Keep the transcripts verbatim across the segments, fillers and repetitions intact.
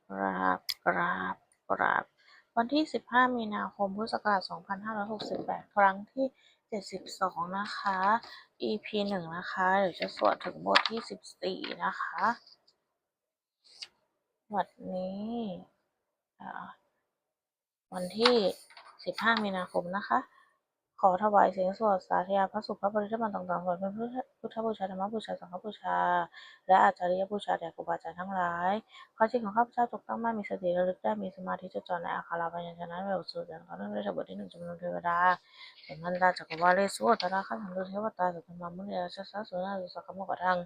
กราบกราบกราบ วันที่ สิบห้า มีนาคม พุทธศักราช สองพันห้าร้อยหกสิบแปด ครั้งที่ เจ็ดสิบสอง นะคะ อีพี หนึ่ง นะคะ เดี๋ยวจะสวดถึงบทที่ สิบสี่ นะคะ วันนี้ อ่า วันที่ สิบห้า มีนาคม นะคะ ขอถวายเสียงสวดสาธยายพระสูตรพระปริตรธรรมต่างๆ ถวายเป็นพุทธบูชา ธรรมบูชา สังฆบูชา และอาจาริยบูชาแด่ครูบาอาจารย์ทั้งหลาย ขอจิตของข้าพเจ้าจงตั้งมั่น มีสติระลึกได้ มีสมาธิจดจ่อในอักขระพยัญชนะ และบทสวดอย่างต่อเนื่องด้วยเถิด บทที่ หนึ่ง ชุมนุมเทวดา Samantā cakkavāḷesu atrāgacchantu devatā, saddhammaṃ munirājassa suṇantu saggamokkhadaṃ.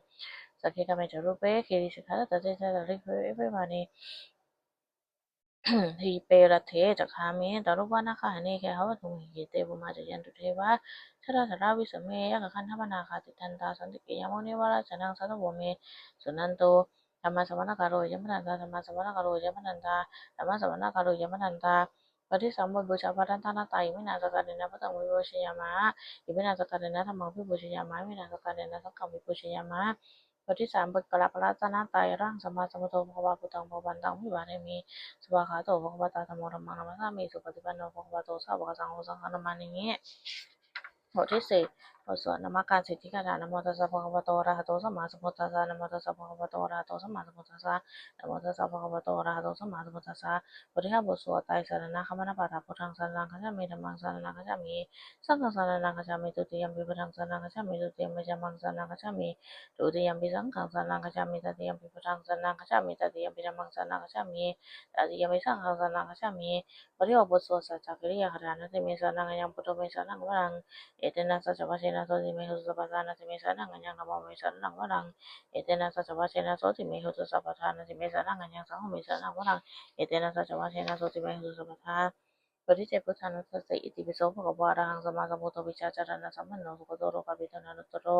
Sagge kāme ca rūpe girisikharataṭe cantalikkhe vimāne, dīpe raṭṭhe ca gāme taruvanagahane gehavatthumhi khette, bhummā cāyantu devā jalathalavisame yakkhagandhabbanāgā, tiṭṭhantā santike yaṃ munivaravacanaṃ sādhavo me suṇantu. Dhammassavanakālo ayam bhadantā, dhammassavanakālo ayam bhadantā, dhammassavanakālo ayam bhadantā. บทที่ สาม บทบูชาพระรัตนตรัย Iminā sakkārena buddhaṃ abhipūjayāma, iminā sakkārena dhammaṃ abhipūjayāma, iminā sakkārena saṅghaṃ abhipūjayāma. บทที่ สาม บทกราบพระรัตนตรัย Arahaṃ sammāsambuddho bhagavā, buddhaṃ bhagavantaṃ abhivādemi. Svākkhāto bhagavatā dhammo, dhammaṃ namassāmi. Supaṭipanno bhagavato sāvakasaṅgho, saṅghaṃ namāmi. บทที่ สี่ บทสวดนมการสิทธิคาถา Namo tassa bhagavato arahato sammāsambuddhassa. Namo tassa bhagavato arahato sammāsambuddhassa. Namo tassa bhagavato arahato sammāsambuddhassa. บทที่ ห้า บทสวดไตรสรณคมนปาฐะ Buddhaṃ saraṇaṃ gacchāmi. Dhammaṃ saraṇaṃ gacchāmi. Saṅghaṃ saraṇaṃ gacchāmi. Dutiyampi buddhaṃ saraṇaṃ gacchāmi. Dutiyampi dhammaṃ saraṇaṃ gacchāmi. Dutiyampi saṅghaṃ saraṇaṃ gacchāmi. Tatiyampi buddhaṃ saraṇaṃ gacchāmi. Tatiyampi dhammaṃ saraṇaṃ gacchāmi. Tatiyampi saṅghaṃ saraṇaṃ gacchāmi. บทที่ หก บทสวดสัจจกิริยาคาถา Natthi me saraṇaṃ aññaṃ, buddho me saraṇaṃ varaṃ, etena saccavajjena sotthi me hotu sabbadā. Natthi me saraṇaṃ aññaṃ, dhammo me saraṇaṃ varaṃ, etena saccavajjena sotthi me hotu sabbadā. Natthi me saraṇaṃ aññaṃ, saṅgho me saraṇaṃ varaṃ, etena saccavajjena sotthi me hotu sabbadā. บทที่ เจ็ด พุทธานุสติ Itipi so bhagavā arahaṃ sammāsambuddho vijjācaraṇasampanno sugato lokavidū anuttaro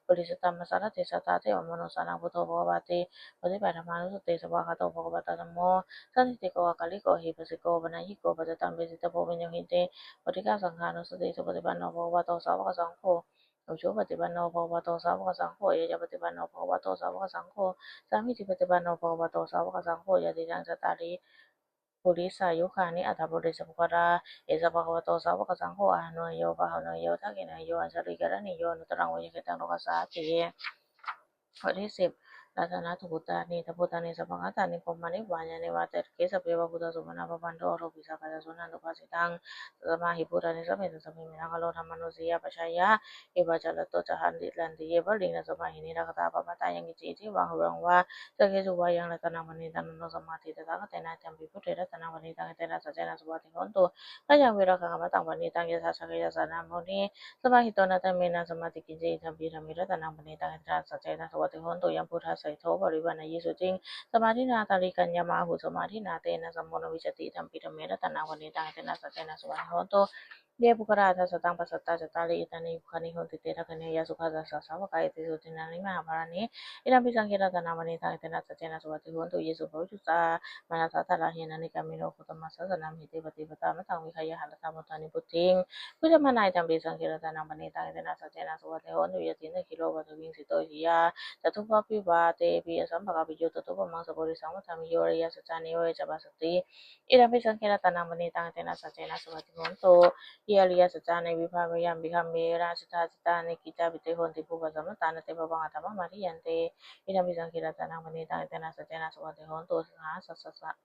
purisadammasārathi satthā devamanussānaṃ buddho bhagavāti. บทที่ แปด ธรรมานุสติ Svākkhāto bhagavatā dhammo sandiṭṭhiko akāliko ehipassiko opanayiko paccattaṃ veditabbo viññūhīti. บทที่ เก้า สังฆานุสติ Supaṭipanno bhagavato sāvakasaṅgho, ujupaṭipanno bhagavato sāvakasaṅgho, ñāyapaṭipanno bhagavato sāvakasaṅgho, sāmīcipaṭipanno bhagavato sāvakasaṅgho, yadidaṃ cattāri purisayugāni aṭṭha purisapuggalā, esa bhagavato sāvakasaṅgho, āhuneyyo pāhuneyyo dakkhiṇeyyo añjalikaraṇīyo anuttaraṃ puññakkhettaṃ lokassāti. บทที่ สิบ Ratanattha bhūtāni aṭṭha bhūtāni sabbaṃ ātaṃ nikkhaṃ brahmāni vihāya neva tejaggi sabbe va bhūtā sumanā bhavantu aropāni saha suṇantu bhāsitaṃ. Tasmā hi bhūtā nisāmetha sabbe mitaṃ karontha mānusiyā pajāya, ye vā ca rojā ca haranti ye baliṃ tasmā hi ne rakkhatha appamattā. Yaṃ kiñci itthivaṃ huraṃ vā saggesu vā yaṃ ratanaṃ paṇītaṃ na no samaṃ atthi tathāgatena idampi buddhe ratanaṃ paṇītaṃ etena saccena suvatthi hotu. Khayaṃ virāgaṃ amataṃ paṇītaṃ yadajjhagā yasassana munisāsano samāhito na tena viruḷhena samādi kiñci idampi dhamme ratanaṃ paṇītaṃ etena saccena suvatthi hotu. Yaṃ buddhaseṭṭho parivaṇṇayī suciṃ samādiṭṭhā tadikaññamāhu samādhinā tena samo na vijjati idampi dhamme ratanaṃ paṇītaṃ etena saccena suvatthi hotu. Ye puggalā aṭṭha sataṃ pasatthā cattāri etāni yugāni honti te dakkhiṇeyyā sugatassa sāvakā eti sotthī sataṃ brahmāni idampi saṅghe ratanaṃ paṇītaṃ etena saccena suvatthi hotu. Ye suppavutthujā manasā daḷhena nikkāmino gotamasāsanamhi te pattipattā amataṃ vigayha laddhā mudhā nibbutiṃ bhuñjamānā idampi saṅghe ratanaṃ paṇītaṃ etena saccena suvatthi hotu. Ye tiṇṇannagirā pāturahañcito ye siyā catuppaññāpi vā tepi asampakampiyo tathūpamaṃ sappurisaṃ vadāmi yo ariyasaccāni avecca passati idampi saṅghe ratanaṃ paṇītaṃ etena saccena suvatthi hotu. Ye ariyasaccāni vibhāvayanti gambhīrā cittā cittā nikkhittā pite honti bhummā samantā na te bhavaṃ aṭṭhamamādiyanti idampi saṅghe ratanaṃ paṇītaṃ etena saccena suvatthi hotu. Sahassaṃ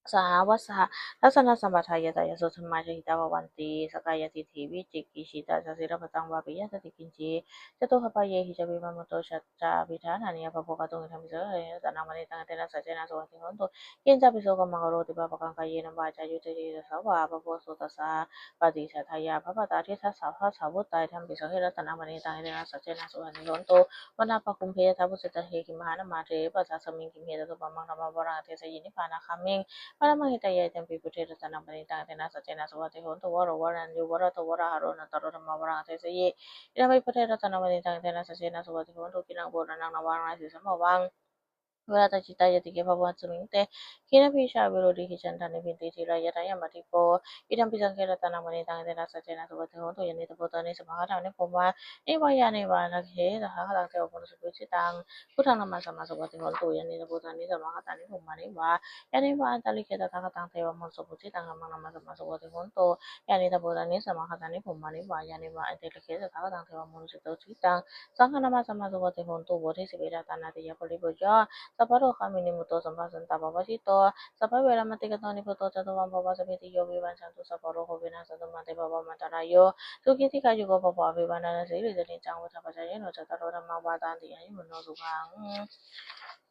sahāvassa dassanasampadāya tayassu dhammā jahitā bhavanti sakkāyadiṭṭhi vicikicchitā ca sīlabbataṃ vāpi yaṃ tadhikiñci catūhapāyehi ca vippamutto ca abhiṭhānāni abhabbo kātuṃ idampi saṅghe ratanaṃ paṇītaṃ etena saccena suvatthi hotu. Ye caññe sokamakaronti pāpakaṃ kāyena vācāyude cetasā vā abhabbo so tassa paṭicchadāya abhabbatā diṭṭhasaṅkhassā vuttā idampi saṅghe ratanaṃ paṇītaṃ etena saccena suvatthi hotu. Vanappakumbe yathā phussitagge gimhānamāge tathasmiṃ gimhe tathūpamaṃ dhammavaraṃ adesayi nibbānagāmiṃ paramaṃ hitāya idampi buddhe ratanaṃ paṇītaṃ etena saccena suvatthi hotu. Varo varaññū varado varāharo anuttaro dhammavaraṃ adesayi idampi buddhe ratanaṃ paṇītaṃ etena saccena suvatthi hotu. Khīṇaṃ purāṇaṃ navaṃ natthi sambhavaṃ Virattacittāyatike bhavasmiṃ te khīṇabījā aviruḷhichandā nibindati dhīrā yathāyampadīpo. Idampi saṅghe ratanaṃ paṇītaṃ etena saccena suvatthi hotu. Yānīdha bhūtāni samāgatāni bhummāni vā yāni va antalikkhe tathāgataṃ devamanussapūjitaṃ buddhaṃ namassāma suvatthi hotu. Yānīdha bhūtāni samāgatāni bhummāni vā yāni va antalikkhe tathāgataṃ devamanussapūjitaṃ dhammaṃ namassāma suvatthi hotu. Yānīdha bhūtāni samāgatāni bhummāni vā yāni va antalikkhe tathāgataṃ devamanussapūjitaṃ saṅghaṃ namassāma suvatthi hotu. Bodhisi vihārattanātiyā paripūjyo sabbarogavinimutto sabbasantāpavajjito sabbaveramatikkanto nibbuto ca tuvaṃ bhava. Sabbītiyo vivajjantu sabbarogo vinassatu mā te bhavatvantarāyo sukhī dīghāyuko bhava. Abhivādanasīlissa niccaṃ vuḍḍhāpacāyino cattāro dhammā vaḍḍhanti āyu vaṇṇo sukhaṃ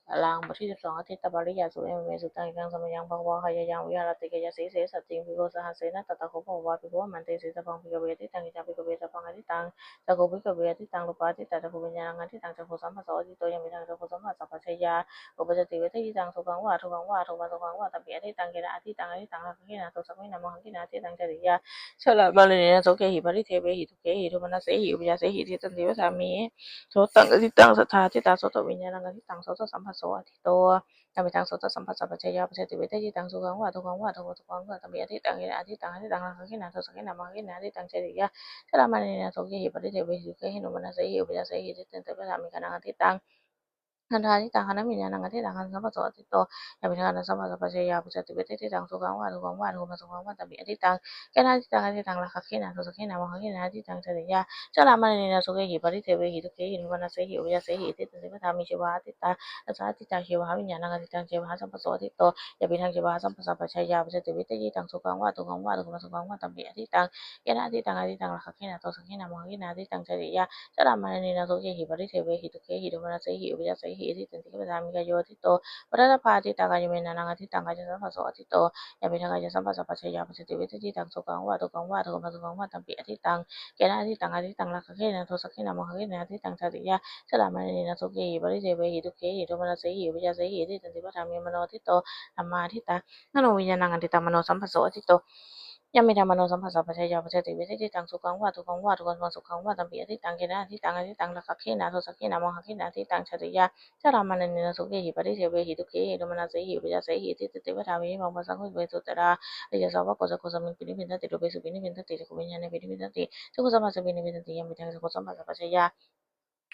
balaṃ. บทที่สิบสอง Atītapariyasu. Evaṃ me sutaṃ. Ekaṃ samayaṃ bhagavā gayāyaṃ viharati gayāsīse saddhiṃ bhikkhusahassena. Tatra kho bhagavā bhikkhū āmantesi: Sabbaṃ bhikkhave atītaṃ. Idha bhikkhave sabbaṃ atītaṃ. Cakkhuṃ bhikkhave atītaṃ, rūpā atītā, cakkhuviññāṇaṃ atītaṃ, cakkhusamphasso atīto, yampidaṃ cakkhusamphassapacayā uppajjati vedayitaṃ sukhaṃ vā adukkhaṃ vā adukkhamasukhaṃ vā, tampi atītaṃ. Kena atītaṃ? Atītaṃ rakkhaṃ kena, dosakkhena, mohaṃ kena atītaṃ. Jariya. Jarāmaraṇena sokehi paridevehi dukkhehi domanassehi upāyāsehi itihidaṃ nibbindati. Sotaṃ atītaṃ, saddā atītā, sotaviññāṇaṃ atītaṃ, sotasamphasso atīto, yampidaṃ sotasamphassapacayā uppajjati vedayitaṃ sukhaṃ vā adukkhaṃ vā adukkhamasukhaṃ vā, tampi atītaṃ. Kena atītaṃ? Atītaṃ rakkhaṃ kena, dosakkhena, mohaṃ kena atītaṃ. Jariya. Jarāmaraṇena sokehi paridevehi dukkhehi domanassehi upāyāsehi itihidaṃ nibbindati. Khaṇhāni atītaṃ. Khaṇhā atītaṃ, khaṇaviññāṇaṃ atītaṃ, khaṇasamphasso atīto, yampidaṃ khaṇasamphassapacayā uppajjati vedayitaṃ sukhaṃ vā adukkhaṃ vā adukkhamasukhaṃ vā, tampi atītaṃ. Kena atītaṃ? Atītaṃ rakkhaṃ kena, dosakkhena, mohaṃ kena atītaṃ. Jariya. Jarāmaraṇena sokehi paridevehi dukkhehi domanassehi upāyāsehi itihidaṃ nibbindati. Jivhā atītā, saddā atītā, jivhāviññāṇaṃ atītaṃ, jivhāsamphasso atīto, yampidaṃ jivhāsamphassapaccayā uppajjati vedayitaṃ sukhaṃ vā adukkhaṃ vā adukkhamasukhaṃ vā, tampi atītaṃ. Kena atītaṃ? Atītaṃ rakkhaṃ kena, dosakkhena, mohaṃ kena atītaṃ. Jariya. Jarāmaraṇena sokehi paridevehi dukkhehi domanassehi upāyāsehi itihidaṃ nibbindati. Khayo atīto. Phoṭṭhabbā atītā, kāyaviññāṇaṃ atītaṃ, kāyasamphasso atīto, yampidaṃ kāyasamphassapaccayā uppajjati vedayitaṃ sukhaṃ vā adukkhaṃ vā adukkhamasukhaṃ vā, tampi atītaṃ. Kena atītaṃ? Atītaṃ rakkhaṃ kena, dosakkhena, mohaṃ kena atītaṃ. Jariya. Jarāmaraṇena sokehi paridevehi dukkhehi domanassehi upāyāsehi itihidaṃ nibbindati. Mano atīto. Dhammā atītā, manoviññāṇaṃ atītaṃ, manosamphasso atīto, yampidaṃ manosamphassapaccayā uppajjati vedayitaṃ sukhaṃ vā adukkhaṃ vā adukkhamasukhaṃ vā, tampi atītaṃ. Kena atītaṃ? Atītaṃ rakkhaṃ kena, dosakkhena, mohaṃ kena atītaṃ. Jariya. Jarāmaraṇena sokehi paridevehi dukkhehi domanassehi upāyāsehi itihidaṃ nibbindati. Evaṃ me sutaṃ. Bhagavā bhikkhū āmantesi: Bhikkhū suttarā ariyasāvako cakkhusamāyepi nibbindati, rūpesupi nibbindati, cakkhuviññāṇepi nibbindati, cakkhusamphassepi nibbindati, yampidaṃ cakkhusamphassapaccayā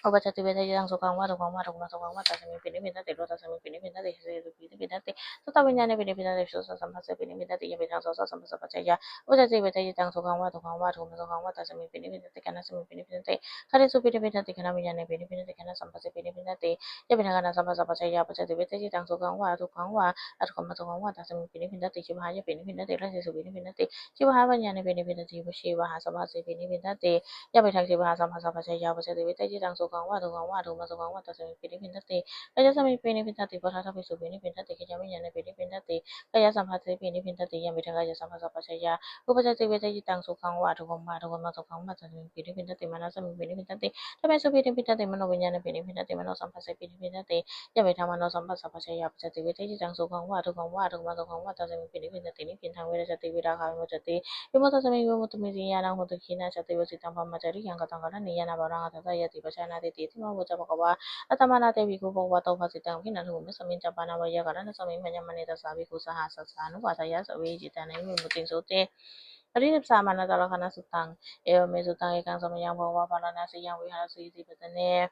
uppajjati vedayitaṃ sukhaṃ vā adukkhaṃ vā adukkhamasukhaṃ vā, tasmimpi nibbindati. Sotasmimpi nibbindati. Cakkhusamphassepi nibbindati. Sotaviññāṇepi nibbindati. Sotasamphassepi nibbindati, yampidaṃ sotasamphassapaccayā uppajjati vedayitaṃ sukhaṃ vā adukkhaṃ vā adukkhamasukhaṃ vā, tasmimpi nibbindati. Ghānasmimpi nibbindati. Ghānesupi nibbindati. Ghānaviññāṇepi nibbindati. Ghānasamphassepi nibbindati, yampidaṃ ghānasamphassapaccayā uppajjati vedayitaṃ sukhaṃ vā adukkhaṃ vā adukkhamasukhaṃ vā, tasmimpi nibbindati. Jivhāyepi nibbindati. Rasesupi nibbindati. Jivhāviññāṇepi nibbindati. Jivhāsamphassepi nibbindati, yampidaṃ jivhāsamphassapaccayā uppajjati vedayitaṃ sukhaṃ vā adukkhaṃ vā adukkhamasukhaṃ vā, tasmimpi nibbindati. Kāyasmimpi nibbindati. Phoṭṭhabbesupi nibbindati. Kāyaviññāṇepi nibbindati. Kāyasamphassepi nibbindati, yampidaṃ kāyasamphassapaccayā uppajjati vedayitaṃ sukhaṃ vā adukkhaṃ vā adukkhamasukhaṃ vā, tasmimpi nibbindati. Manasmimpi nibbindati. Dhammesupi nibbindati. Manoviññāṇepi nibbindati. Manosamphassepi nibbindati, yampidaṃ manosamphassapaccayā uppajjati vedayitaṃ sukhaṃ vā adukkhaṃ vā adukkhamasukhaṃ vā, tasmimpi nibbindati. Nibbindaṃ virajjati, virāgā vimuccati, vimuttasmiṃ vimuttimiti ñāṇaṃ hoti. Khīṇā jāti, vusitaṃ brahmacariyaṃ, kataṃ karaṇīyaṃ, nāparaṃ atthattāyāti pajānātīti. Idamavoca bhagavā. Attamanā te bhikkhū bhagavato bhāsitaṃ abhinanduṃ. Imasmiñca pana veyyākaraṇasmiṃ bhaññamāne tassa bhikkhū saha saha anupādāya sabbehī cittayānā vimucciṃsu te. บทที่สิบสาม Anattalakkhaṇasuttaṃ. Evaṃ me sutaṃ. Ekaṃ samayaṃ bhagavā bārāṇasiyaṃ viharati isipatane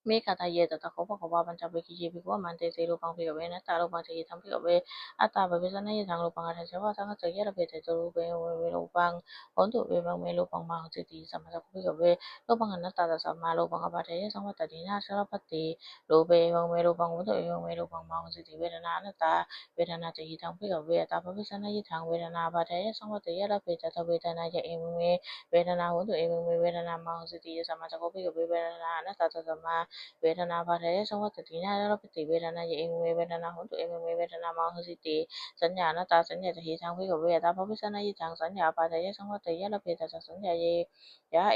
migadāye. Tatra kho bhagavā pañcavaggiye bhikkhū āmantesi: Rūpaṃ bhikkhave anattā. Rūpañca khiḍḍaṃ bhikkhave attā. Apphavissaṃ nāyadhaṃ rūpaṃ atthāya vā saṅkhañca yada petato rūpe, evaṃ me rūpaṃ hotu, evaṃ me rūpaṃ mā hontīti. Yasaṃ vācako bhikkhave rūpaṃ anattā, tasmā rūpaṃ ābādhāya saṃvattati, na ca labbhati rūpe, evaṃ me rūpaṃ hotu, evaṃ me rūpaṃ mā hontīti. Vedanā anattā. Vedanā ca khiḍḍaṃ bhikkhave attā. Apphavissaṃ nāyadhaṃ vedanā ābādhāya saṃvattati, yada petato vedanāya, evaṃ me vedanā hotu, evaṃ me vedanā mā hontīti. Yasaṃ vācako bhikkhave vedanā anattā, tasmā vedanā ābādhāya saṃvattati, na ca labbhati vedanāya, evaṃ me vedanā hotu, evaṃ me vedanā mā hontīti. Saññā anattā. Saññā ca khiḍḍaṃ bhikkhave attā. Apphavissaṃ nāyadhaṃ saññā ābādhāya saṃvattati, yada petato saññāya,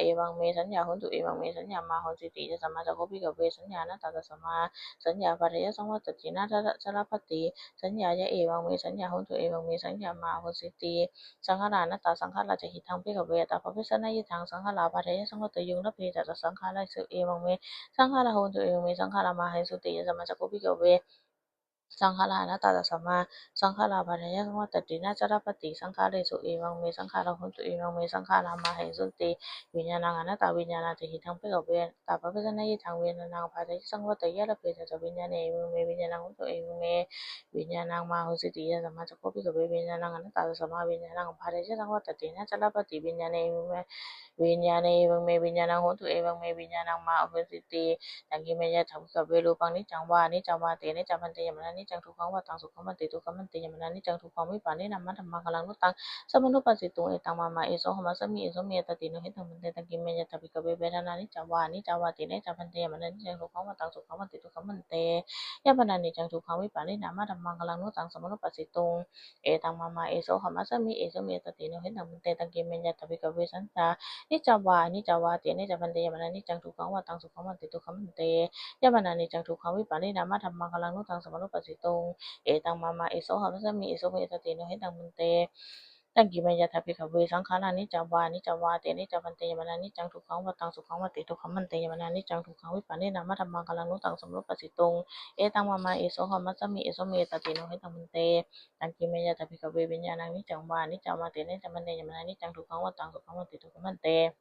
evaṃ me saññā hotu, evaṃ me saññā mā hontīti. Yasaṃ vācako bhikkhave saññā anattā, tasmā saññā ābādhāya saṃvattati, na ca labbhati saññāya, evaṃ me saññā hotu, evaṃ me saññā mā hontīti. Saṅkhārā anattā. Saṅkhārā ca khiḍḍaṃ bhikkhave attā. Apphavissaṃ nāyadhaṃ saṅkhārā ābādhāya saṃvattati, yuṃ labbhetha taṃ saṅkhāraṃ, evaṃ me saṅkhārā hontu, evaṃ me saṅkhārā māhesuti. Yasmā ca kho bhikkhave saṅkhārā anattā, tasmā saṅkhārā baddhāya saṃvattati, na ca labhati saṅkhāresu evaṃ me saṅkhārā hontu, evaṃ me saṅkhārā māhesuti. Viññāṇaṃ anattā. Viññāṇañca hidaṃ bhikkhave attāppavajjanayidaṃ, viññāṇaṃ baddhāya saṃvatteyya, labhetha ca viññāṇe evaṃ me viññāṇaṃ hontu, evaṃ me viññāṇaṃ māhesūti. Yasmā ca kho bhikkhave viññāṇaṃ anattā, tasmā viññāṇaṃ baddhāya saṃvattati, na ca labhati viññāṇe evaṃ me viññāṇe evaṃ me viññāṇaṃ hontu, evaṃ me viññāṇaṃ māhesūti. Yamkimmayattha bhikkhave rūpaṃ niccaṃ vā aniccaṃ vāti. Aniccaṃ bhante. Yampanāniccaṃ, dukkhaṃ vā taṃ sukhaṃ vāti, dukkhaṃ bhante. Yampanāniccaṃ, dukkhaṃ vipariṇāmadhammāṃ kallaṃ nu taṃ samanupassituṃ. Etaṃ mama esohamasmi, eso me attāti. No hetaṃ bhante. Taṃ kimmayattha bhikkhave vedanā niccā vā aniccā vāti. Aniccā bhante. Yampanāniccaṃ, dukkhaṃ vā taṃ sukhaṃ vāti, dukkhaṃ bhante. Yampanāniccaṃ, dukkhaṃ vipariṇāmadhammāṃ kallaṃ nu taṃ samanupassituṃ. Etaṃ mama esohamasmi, eso me attāti. No hetaṃ bhante. Taṃ kimmayattha bhikkhave saññā niccā vā aniccā vāti. Aniccā bhante. Yampanāniccaṃ, dukkhaṃ vā taṃ sukhaṃ vāti, dukkhaṃ bhante. Yampanāniccaṃ, dukkhaṃ vipariṇāmadhammāṃ kallaṃ nu taṃ samanupassituṃ. Etaṃ mama esohamasmi, eso me attāti. No hetaṃ bhante. Taṃ kimmayattha bhikkhave saṅkhārā niccā vā aniccā vāti. Aniccā bhante. Yampanāniccaṃ, dukkhaṃ vā taṃ sukhaṃ vāti, dukkhaṃ bhante. Yampanāniccaṃ, dukkhaṃ vipariṇāmadhammāṃ kallaṃ nu taṃ samanupassituṃ. Etaṃ mama esohamasmi, eso me attāti. No hetaṃ bhante. Taṃ kimmayattha bhikkhave viññāṇaṃ niccaṃ vā aniccā vāti. Aniccā bhante. Yampanāniccaṃ, dukkhaṃ vā taṃ sukhaṃ vāti, dukkhaṃ bhante.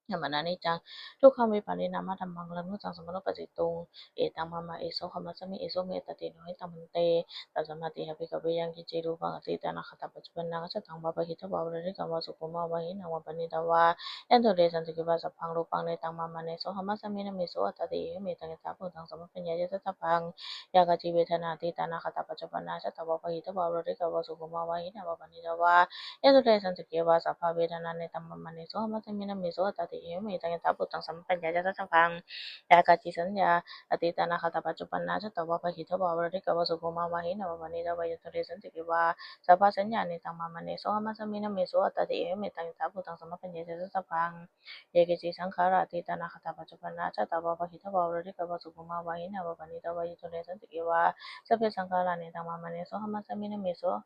Yampanāniccaṃ, dukkhaṃ vipariṇāmadhammāṃ kallaṃ nu taṃ samanupassituṃ. Etaṃ mama esohamasmi, eso me attāti. No hetaṃ bhante. Tasmātiha bhikkhave yaṅkiñci rūpaṃ atītānāgatapaccuppannaṃ ajjhattaṃ vā bahiddhā vā oḷārikaṃ vā sukhumaṃ vā hīnaṃ vā paṇītaṃ vā, yaṃ dūre santike vā sabbaṃ rūpaṃ netaṃ mama nesohamasmi, na meso attāti. Evametaṃ yathābhūtaṃ sammappaññāya daṭṭhabbaṃ. Yā kāci vedanā atītānāgatapaccuppanna ajjhattā vā bahiddhā vā oḷārikā vā sukhumā vā hīnā vā paṇītā vā, yaṃ dūre santike vā sabbā vedanā netaṃ mama nesohamasmi, na meso attāti. Evametaṃ yathābhūtaṃ sammappaññāya daṭṭhabbaṃ. Yā kāci saññā atītānāgatapaccuppanna ajjhattā vā bahiddhā vā oḷārikā vā sukhumā vā hīnā vā paṇītā vā, yaṃ dūre santike vā sabbā saññā netaṃ mama nesohamasmi, na meso attāti. Evametaṃ yathābhūtaṃ sammappaññāya daṭṭhabbaṃ. Ye keci saṅkhārā atītānāgatapaccuppanna ajjhattā vā bahiddhā vā oḷārikā vā sukhumā vā hīnā vā paṇītā vā, yaṃ dūre santike vā sabbe saṅkhārā netaṃ mama nesohamasmi, na meso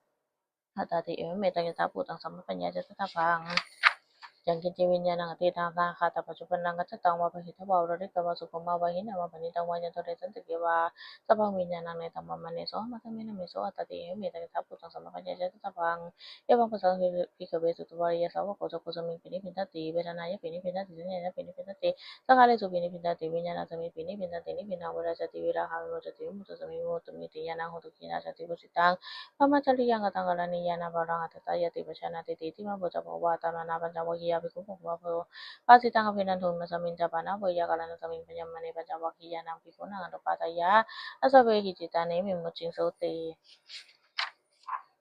attāti. Evametaṃ yathābhūtaṃ sammappaññāya daṭṭhabbaṃ. Yaṅkiñci viññāṇaṃ atītānāgatapaccuppannaṃ ajjhattaṃ vā bahiddhā vā oḷārikaṃ vā sukhumā vā hīnaṃ vā paṇītaṃ vā, yaṃ dūre santike vā sabbaṃ viññāṇaṃ netaṃ mama nesohamasmi, na meso attāti. Evametaṃ yathābhūtaṃ sammappaññāya daṭṭhabbaṃ. Evaṃ passaṃ bhikkhave sutavā ariyasāvako cakkhusmiṃpi nibbindati, vedanāyapi nibbindati, saññāyapi nibbindati, saṅkhāresupi nibbindati, viññāṇasmiṃpi nibbindati. Nibbindaṃ virajjati, virāgā vimuccati, vimuttasmiṃ vimuttamiti ñāṇaṃ hotu. Khīṇā jāti, vusitaṃ brahmacariyaṃ, kataṃ karaṇīyaṃ, na paraṃ atthattāyāti pajānātīti. Iti mahāpuññaphalapañcavaggiyaṃ bhikkhū bhagavato bhāsitaṃ abhinanduṃ. Imasmiñca pana veyyākaraṇasmiṃ bhaññamāne pañcavaggiyānaṃ bhikkhūnaṃ anupādāya āsavehi cittāni vimucciṃsūti.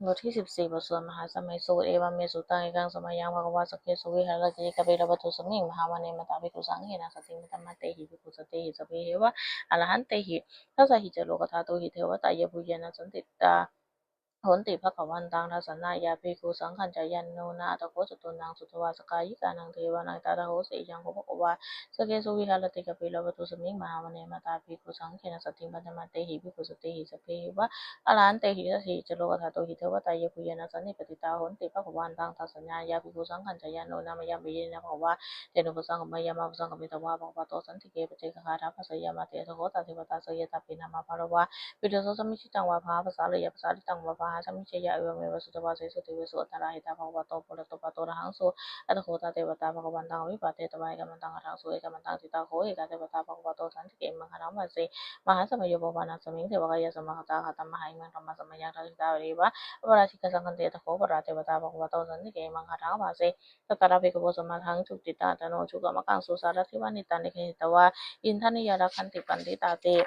บทที่สิบสี่ บทสวดมหาสมัยสูตร Evaṃ me sutaṃ. Ekaṃ samayaṃ bhagavā sakkesu viharati kapilavatthusmiṃ mahāvane mahatā bhikkhusaṅghena saddhiṃ pañcamattehi bhikkhusatehi sabbeheva arahantehi. Dasahi ca lokadhātūhi devatā yebhuyyena sannipatitā honti bhagavantaṃ dassanāya bhikkhusaṅghañca. Yannūna atha kho catunnaṃ suddhāvāsakāyikānaṃ devānaṃ etadahosi: Ayaṃ kho bhagavā sakkesu viharati kapilavatthusmiṃ mahāvane mahatā bhikkhusaṅghena saddhiṃ pañcamattehi bhikkhusatehi sabbeheva arahantehi. Dasahi ca lokadhātūhi devatā yebhuyyena sannipatitā honti bhagavantaṃ dassanāya bhikkhusaṅghañca. Yannūna mayampi yānīyā bhagavā tenupasaṅkameyyāma, upasaṅkamitvā bhagavato santike paccekagāthā bhāseyyāmāti. Atha kho tā devatā seyyathāpi nāma balavā pittosammicchitaṃ vā bāhaṃ pasāreyya, pasāritaṃ vā bāhaṃ sammiccheyya, evameva suddhāvāsesu devesu antarahitā bhagavato purato pāturahaṃsu. Atha kho tā devatā bhagavantaṃ abhivādetvā ekamantaṃ aṭṭhaṃsu. Ekamantaṃ ṭhitā kho ekā devatā bhagavato santike imaṃ gāthaṃ abhāsi: Mahāsamayo pavanasmiṃ, devakāyā samāgatā, āgatamha imaṃ dhammasamayaṃ, dakkhitāyeva aparājitasaṅghanti. Atha kho aparā devatā bhagavato santike imaṃ gāthaṃ abhāsi: Tatra bhikkhavo samādahaṃsu, cittaṃ attano ujukamakaṃsu, sārathīva nettāni gahetvā, indriyāni rakkhanti paṇḍitāti.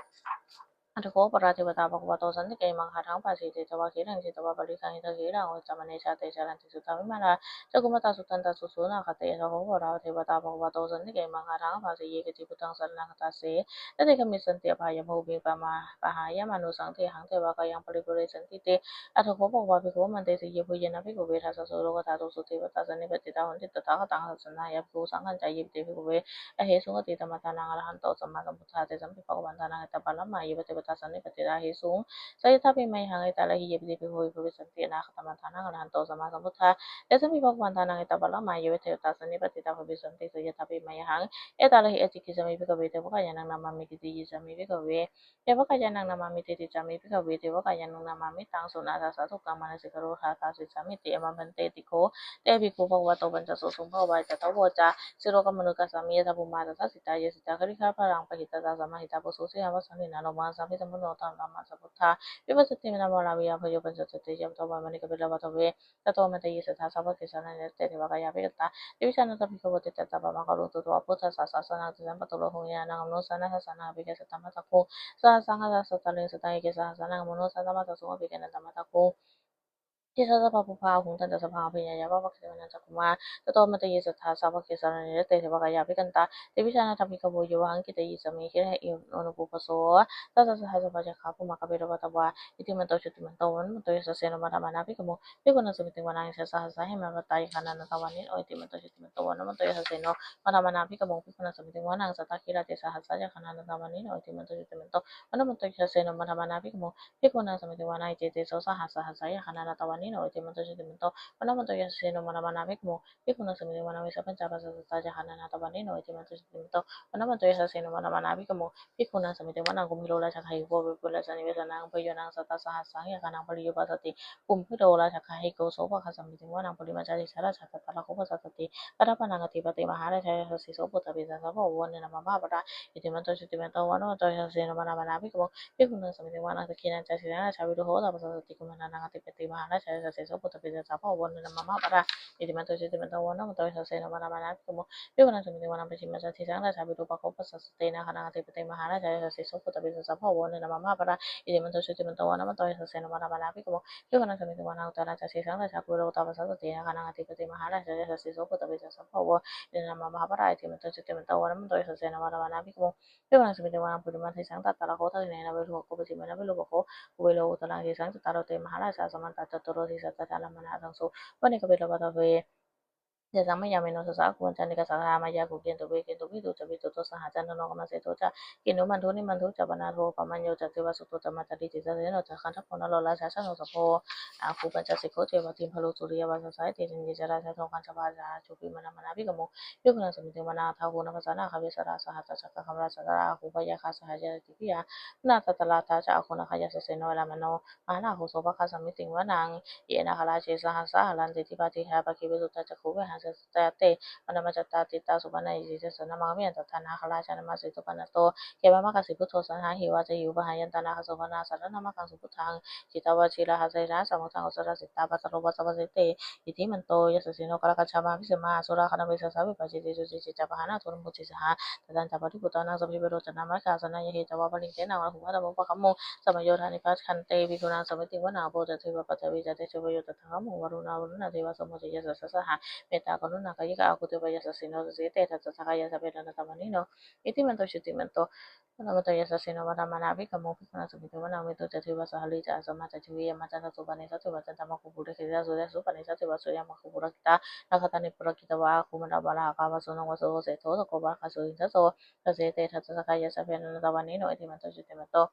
Atha kho aparā devatā bhagavato santike imaṃ gāthaṃ abhāsi: Chetvā khīlaṃ chetvā palighaṃ, indakhīlaṃ ūhacca manejā, te caranti suddhā vimalā, cakkhumatā sudantā susunāgāti. Atha kho aparā devatā bhagavato santike imaṃ gāthaṃ abhāsi: Ye keci buddhaṃ saraṇaṃ gatāse, na te gamissanti apāyabhūmiṃ, pahāya mānusaṃ dehaṃ, devakāyaṃ paripūressantīti. Atha kho bhagavā bhikkhū āmantesi: Yebhuyyena bhikkhave dasasu lokadhātūsu devatā sannipatitā honti tathāgataṃ dassanāya bhikkhusaṅghañca. Yepi te bhikkhave ahesuṃ atītamaddhānaṃ arahanto sammāsambuddhā, tesampi bhagavantānaṃ etaparamāyeva devatā sannipatitā ahesuṃ. Seyyathāpi mayhaṃ etarahi, ye piṭṭhibhū bhummā bhūmiṃ bhavissanti anāgatamakaṃ, tathāgatānaṃ arahanto sammāsambuddhā. Tesampi bhagavantānaṃ etaparamāya, ye buddhadevata sannipatitā bhavissanti, seyyathāpi mayhaṃ etarahi, ācikkhissāmi bhikkhave, devakāyānaṃ namāmīti. Ācikkhissāmi bhikkhave, devakāyānaṃ namāmīti. Ācikkhissāmi bhikkhave, devakāyānaṃ namāmitaṃ. Suṇātha sādhukaṃ manasikarotha bhāsissāmīti. Evaṃ bhanteti kho te bhikkhū bhagavato paccassosuṃ. Bhagavā etadavoca: Silokamanukassāmi, yattha bhummā tadassitā; ye sitā girigabbharaṃ, pahitattā samāhitā. Puthū sīhāva sallīnā, lomahaṃsābhisambhuno; taṃ rakkhaṃ bandhāmi sabbadā, vipassanti nāma balavā. Bhayā vajjā ca tena, ca bhayaṃ vajjena, bhayā bhikkhave ca pahīnanti. Tato āmantayi satthā, sāvake sāsane rate: Devakāyā abhikkantā, te vijānātha bhikkhavo; te ca ātappamakaruṃ, sutvā buddhassa sāsanaṃ. Tesampāturahu ñāṇaṃ, amanussāna dassanaṃ; appeke satamaddakkhuṃ, sahassaṃ atha sattariṃ. Sataṃ eke sahassānaṃ, amanussānamaddasuṃ; appekenantamaddakkhuṃ, disā sabbā phuṭā ahuṃ. Tañca sabbaṃ abhiññāya, vavakkhitvāna cakkhumā; tato āmantayi satthā, sāvake sāsane rate: Devakāyā abhikkantā, te vijānātha bhikkhavo; ye vohaṃ kittayissāmi, girāhi anupubbaso. Sattasahassā va yakkhā, bhummā kāpilavatthavā; iddhimanto jutimanto, vaṇṇavanto yasassino; modamānā abhikkāmuṃ, bhikkhūnaṃ samitiṃ vanaṃ. Chasahassā hemavatā, yakkhā nānattavaṇṇino; iddhimanto jutimanto, vaṇṇavanto yasassino; modamānā abhikkāmuṃ, bhikkhūnaṃ samitiṃ vanaṃ. Sātāgirā tisahassā, yakkhā nānattavaṇṇino; iddhimanto jutimanto, vaṇṇavanto yasassino; modamānā abhikkāmuṃ, bhikkhūnaṃ samitiṃ vanaṃ. Iccete soḷasasahassā, yakkhā nānattavaṇṇino; iddhimanto jutimanto, vaṇṇavanto yasassino; modamānā abhikkāmuṃ, bhikkhūnaṃ samitiṃ vanaṃ. Vīsapañca pabbāsā sattā, yakkhā nānattavaṇṇino; iddhimanto jutimanto, vaṇṇavanto yasassino; modamānā abhikkāmuṃ, bhikkhūnaṃ samitiṃ vanaṃ. Kumbhīro rājagahiko, pavutthajātiṃ vanaṃ. Bhiyyo naṃ satasahassaṃ, yakkhānaṃ payirupāsati; kumbhīro rājagahiko, sopāga samitiṃ vanaṃ. Purimañca disaṃ rājā, dhataraṭṭho pasāsati; gandhabbānaṃ ādhipati, mahārājā yasassi so. Puttāpi tassa bahavo, indanāmā mahabbalā; iddhimanto jutimanto, vaṇṇavanto yasassino; modamānā abhikkāmuṃ, bhikkhūnaṃ samitiṃ vanaṃ. Dakkhiṇañca dasaṃ, virūḷho tappasāsati; kumbhaṇḍānaṃ ādhipati, mahārājā yasassi so. Puttāpi tassa bahavo, indanāmā mahabbalā; iddhimanto jutimanto, vaṇṇavanto yasassino; modamānā abhikkāmuṃ, bhikkhūnaṃ samitiṃ vanaṃ. Pacchimañca disaṃ rājā, virūpakkho pasāsati; nāgānaṃ ādhipati, mahārājā yasassi so. Puttāpi tassa bahavo, indanāmā mahabbalā; iddhimanto jutimanto, vaṇṇavanto yasassino; modamānā abhikkāmuṃ, bhikkhūnaṃ samitiṃ vanaṃ. Uttarañca disaṃ rājā, kuvero tappasāsati; nāgānaṃ ādhipati, mahārājā yasassi so. Puttāpi tassa bahavo, indanāmā mahabbalā; iddhimanto jutimanto, vaṇṇavanto yasassino; modamānā abhikkāmuṃ, bhikkhūnaṃ samitiṃ vanaṃ. Purimaṃ disaṃ rājā, dhataraṭṭho dakkhiṇena; virūpakkho pacchimena, virūpakkho uvaro uttaraṃ disaṃ. Cattāro te mahārājā, samantā caturo disā. Daddallamānā aṭṭhaṃsu, vane kāpilavatthave. Tesaṃ māyāvino dāsā, āgū vañcanikā saṭhā; māyā kuṭeṇḍu veṭeṇḍu, viṭū ca viṭuṭo saha; candano kāmaseṭṭho ca, kinnughaṇḍu nighaṇḍu ca. Panādo opamañño ca, devasūto ca mātali; cittaseno ca gandhabbo, naḷo rājā janosabho. Āgū pañcasikho ceva, timbarū suriyavacchasā; ete caññe ca rājā, aṅgāni ca saha. Āgū abhikkāmuṃ, bhikkhūnaṃ samitiṃ vanaṃ. Athāgū nābhasā nāgā, vesālā sahatacchakā; kambalassatarā āgū, pāyāgā saha ñātibhi. Panādo ca rājā, āgū nāgā yasassino; veramaṇo mahānāgo, sopāga samitiṃ vanaṃ. Ye nāgarāje sahasā haranti, dibbā dijā pakkhi visuddhacakkhū; vehāsayā te vanamajjhattā, citrā supaṇṇā iti tesa nāmaṃ. Abhayantadā nāgarājānamāsi, supaṇṇato khemamakāsi buddho; saṇhāhi vācāhi upavhayantā, nāgā supaṇṇā saraṇamakaṃsu buddhaṃ. Jitā vajirahatthena, samuddaṃ asurā sitā; bhātaro vāsavassete, iddhimanto yasassino. Kālakañjā mahābhismā, asurā dānaveghasā; vepacitti sucitti ca, pahārādo namucī saha. Tañca baliputtānaṃ sabbe, verocanāmakā; sannayhitvā baliṃ senaṃ, rāhubhaddamupāgamuṃ. Samayodāni bhaddante, bhikkhūnaṃ samitiṃ vanaṃ. Āpo ca devā paṭhavī ca, tejo vāyo tadāgamuṃ; varuṇā vāruṇā devā, somo ca yasasā saha. Mettākaruṇākāyikā, āgū devā yasassino; dasete dasadhā kāyā, sabbe nānattavaṇṇino. Iddhimanto jutimanto, vaṇṇavanto yasassino; modamānā abhikkāmuṃ, bhikkhūnaṃ samitiṃ vanaṃ. Veṇhū ca devā sahalī ca, asamā ca gevā; mācānā ca tuvaṇṇī ca devā, candamāgū purakkhitā. Suriyassūpanisā devā, suriyamāgū purakkhitā. Nakkhattāni purakkhitā, āgū mandavalāhakā; vasūnaṃ vāsavo seṭṭho, sakko pāgā susindaso. Dasete dasadhā kāyā, sabbe nānattavaṇṇino. Iddhimanto jutimanto,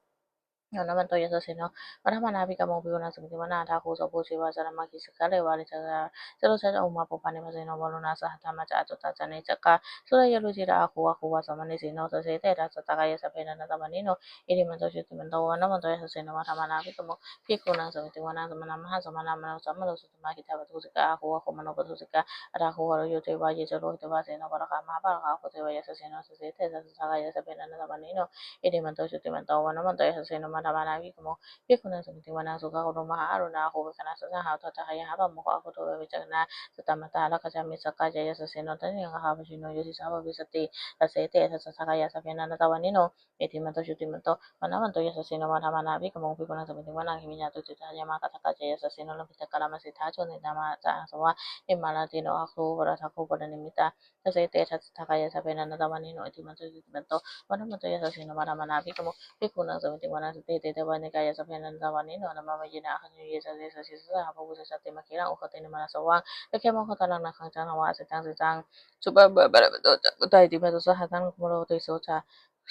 vaṇṇavanto yasassino; modamānā abhikkāmuṃ, bhikkhūnaṃ samitiṃ vanaṃ. Athāgū sahabhū devā, jalamaggisikhāriva; tiṭṭhantā santike ummāpupphanibhāsino. Varuṇā sahadhammā ca, accutā ca anejakā; sūleyyarucirā āgū, āgū vāsavanesino. Dasete dasadhā kāyā, sabbe nānattavaṇṇino. Iddhimanto jutimanto, vaṇṇavanto yasassino; modamānā abhikkāmuṃ, bhikkhūnaṃ samitiṃ vanaṃ. Samānā mahāsamānā, mānusā mānusuttamā; khiḍḍāpadūsikā āgū, āgū manopadūsikā. Athāgū harayo devā, ye ca lohitavāsino; pāragā mahāpāragā, āgū devā yasassino. Dasete dasadhā kāyā, sabbe nānattavaṇṇino. Iddhimanto jutimanto, vaṇṇavanto yasassino; modamānā abhikkāmuṃ, bhikkhūnaṃ samitiṃ vanaṃ. Sukkā karumhā aruṇā, āgū veghanasā saha; odātagayhā mahāpāmokkhā, āgū devā vicakkhaṇā. Sadāmattā ārakkhakā, missakā ca yasassino; thanayaṃ āgā pajjunno, yo disā abhivassati. Dasete dasadhā kāyā, sabbe nānattavaṇṇino. Iddhimanto jutimanto, vaṇṇavanto yasassino; modamānā abhikkāmuṃ, bhikkhūnaṃ samitiṃ vanaṃ. Himavatā ṭhāto ca rājā, mahānāgā ca yasassino; lambitakā lāmaseṭṭhā, soṇakhajjhamānā ca āsavā. Nimmānaratino āgū, pattidānāgā paranimmitā. Dasete dasadhā kāyā, sabbe nānattavaṇṇino. Iddhimanto jutimanto, vaṇṇavanto yasassino; modamānā abhikkāmuṃ, bhikkhūnaṃ samitiṃ vanaṃ. Saṭṭhete devanikāyā, sabbe nānattavaṇṇino; nāmanvayena āgañchuṃ, ye caññe sadisā saha. Pavutthajātiṃ ahesaṃ, ugghosathaddhimaṃ āsavā. Dakkhemoghataraṃ nāgaṃ, candaṃva asitātitaṃ. Supaṇṇato ca putto, iddhimato saha. Taṃ kumbhīro tisso ca,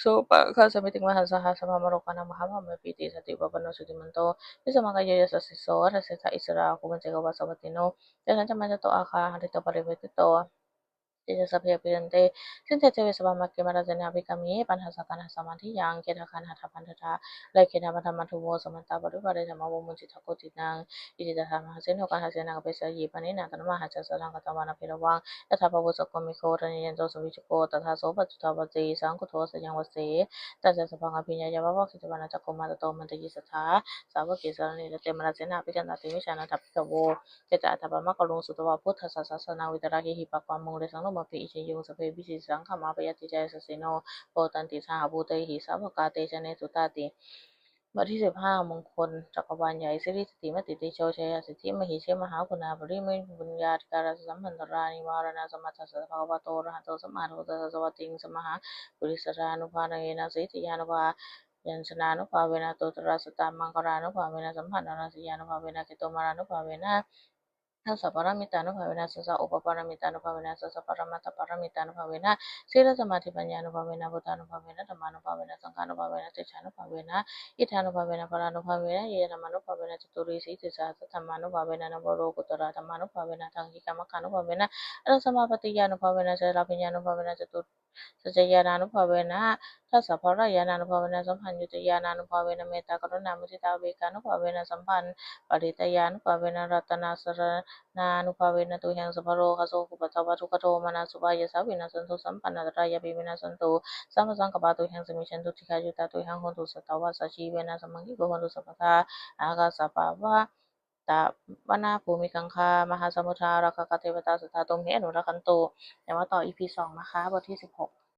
sopāga samitiṃ mahaṃ, saha sabbamaroganātha, mahābrahmābhitiṭṭhati. Upapanno jutimanto, bhismākāyo yasassi so, dasettha issarā āgū, paccekavasavattino. Tesañca majjhato āgā, hārito parivārito. Te ca sabbe abhikkante, sinde deve sabrahmake, mārasenā abhikkāmi, pāṇātipadāni samādiyāma. Khiḍḍākāṇātappattā, rāgena bandhamatthu vo, samantā parivāretha, mā vo muñcittha koci naṃ. Iti tattha mahāseno, kaṇhasenaṃ apesayi, pāṇinā talamāhacca, saraṃ katvāna bheravaṃ. Yathā pāvussako megho, thanayanto savijjuko, tadā so paccudāvatti, saṅkuddho asayaṃvase. Tañca sabbaṃ abhiññāya, vavakkhitvāna cakkhumā, tato āmantayi satthā, sāvake sāsane rate. Mārasenā abhikkantā, te vijānātha bhikkhavo, te ca ātappamakaruṃ. Sutvā buddhassa sāsanaṃ, vītarāgehi pakkāmuṃ, tesaṃ lomampi iñjayuṃ. Sabbe vijitasaṅgāmā, bhayātītā yasassino, modanti saha bhūtehi, sāvakā te janesutāti. บทที่สิบห้า มงคลจักรวาลใหญ่ Siridhitimatitejojayasiddhimahiddhimahāguṇāparimitapuññādhikārassa samāraddhā, nivāraṇasamatthassa bhagavato arahato sammāsambuddhassa, svākkhātiṃ samāhāsabhānubhāvena, sītyānubhāvena, byañjanānubhāvena, uttarasattamaṅgalānubhāvena, sabbadhanaṃ sītyānubhāvena, ketumālānubhāvena, dasapāramitānubhāvena, sasaupapāramitānubhāvena, sahassaparamatthaparamitānubhāvena, sīlasamādhipaññānubhāvena, buddhānubhāvena, dhammānubhāvena, saṅghānubhāvena, tejānubhāvena, iddhānubhāvena, balānubhāvena, ñeyyadhammānubhāvena, catūrīsvītisahassasahassadhammānubhāvena, navalokuttaradhammānubhāvena, aṭṭhahāgīkamagānubhāvena, aṭṭhasamāpattiyānubhāvena, chaḷabhiññānubhāvena, catu saccayānānubhāvena, dasabalañāṇānubhāvena, sabbaññutañāṇānubhāvena, mettākaruṇāmuditāupekkhānubhāvena, sabbaṃ pharitāyānubhāvena, ratanasaraṇānubhāvena, tuyhaṃ sabbarogasokupaddavadukkhadomanassupāyāsā vinassantu, sabbantarāyāpi vinassantu, sabbasaṅkappā tuyhaṃ samijjhantu, dīghāyutā tuyhaṃ hotu, satavassajīvena samaṅgiko hotu sabbadā. Ākāsapabbatavanabhūmigaṅgā mahāsamuddā ārakkhakā devatā sadā tumhe anurakkhantu. เดี๋ยวมาต่อ อีพี สอง นะคะ บทที่ สิบหก